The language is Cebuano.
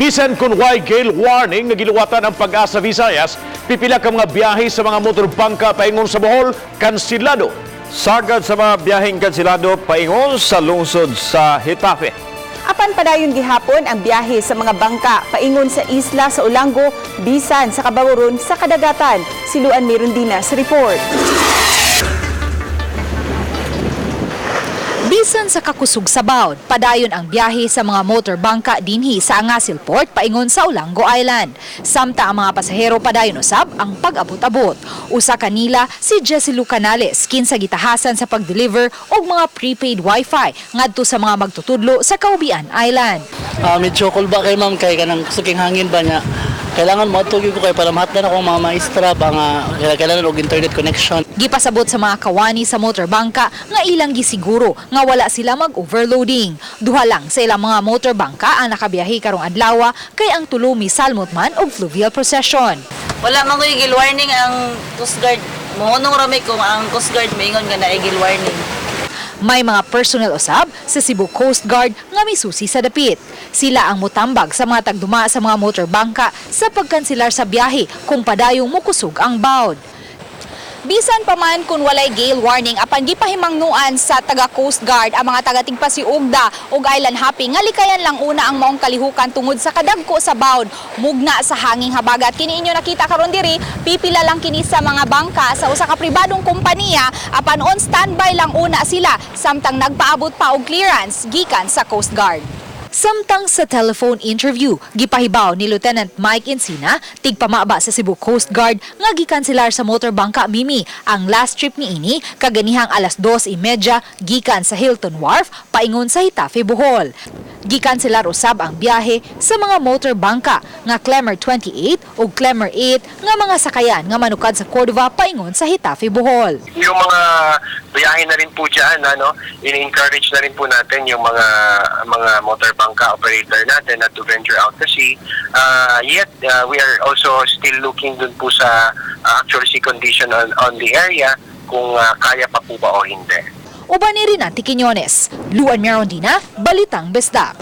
Bisan kung way gale warning nga giluwatan ang Pag-asa Visayas, pipila ka mga biyahe sa mga motor bangka paingon sa Bohol kansilado. Sagad sa mga biyaheng kansilado paingon sa lungsod sa Getafe. Apan padayon gihapon ang biyahe sa mga bangka paingon sa isla sa Olango bisan sa kabaworon sa kadagatan. Si Luan Mirundina sa report. Bisan sa kakusog sa bawd, padayon ang biyahe sa mga motor bangka dinhi sa Angasil Port paingon sa Olango Island. Samta ang mga pasahero, padayon usab ang pag-abot-abot. Usa kanila si Jesse Lu Canales, kinsa gitahasan sa pag-deliver og mga prepaid wifi ngadto sa mga magtutudlo sa Caubian Island. Ah, medyo cool ba kay ma'am, kay kanang suking hangin ba niya. Kailangan mo ko kay para mahatdan ako ang mga maestra ba nga kailangan og internet connection. Gipasabot sa mga kawani sa motor bangka nga ilang gisiguro nga wala sila mag-overloading. Duha lang sa ilang mga motor bangka ang nakabiyahe karong adlaw kay ang tulo misalmot man og fluvial procession. Wala man ko'y gale warning ang Coast Guard. Mohunong rami kung ang Coast Guard moingon nga naay gale warning. May mga personnel usab sa Cebu Coast Guard nga misusi sa dapit. Sila ang mutambag sa mga tagduma sa mga motor bangka sa pagkanselar sa biyahe kung padayong mukusog ang bawd. Bisan pa man kung walay gale warning, apan gipahimangnuan sa taga Coast Guard ang mga taga Tigpasiugda ug island hopping nga likayan lang una ang maong kalihukan tungod sa kadagko sa bawd mugna sa hanging habagat. Kini inyo nakita karon diri, pipila lang kini sa mga bangka sa usa ka pribadong kompanya, apan on standby lang una sila samtang nagpaabot pa og clearance gikan sa Coast Guard. Samtang sa telephone interview, gipahibaw ni Lieutenant Mike Encina, tigpamaba sa Cebu Coast Guard, nga gikanselar sa motor bangka Mimi ang last trip niini kaganihang alas 2:30 gikan sa Hilton Wharf paingon sa Getafe, Bohol. Gikanselar usab ang biyahe sa mga motor bangka nga Clemmer 28 ug Clemmer 8 nga mga sakayan nga manukad sa Cordova paingon sa Getafe, Bohol. Yung mga biyahe na rin po dyan, ano, ini-encourage na rin po natin yung mga motor bangka operator natin na to venture out to sea. Yet, we are also still looking dun po sa actual sea condition on the area kung kaya pa po ba o hindi. Uban ni Rinanti Quiñones, Luan Merondina, Balitang Bisdak.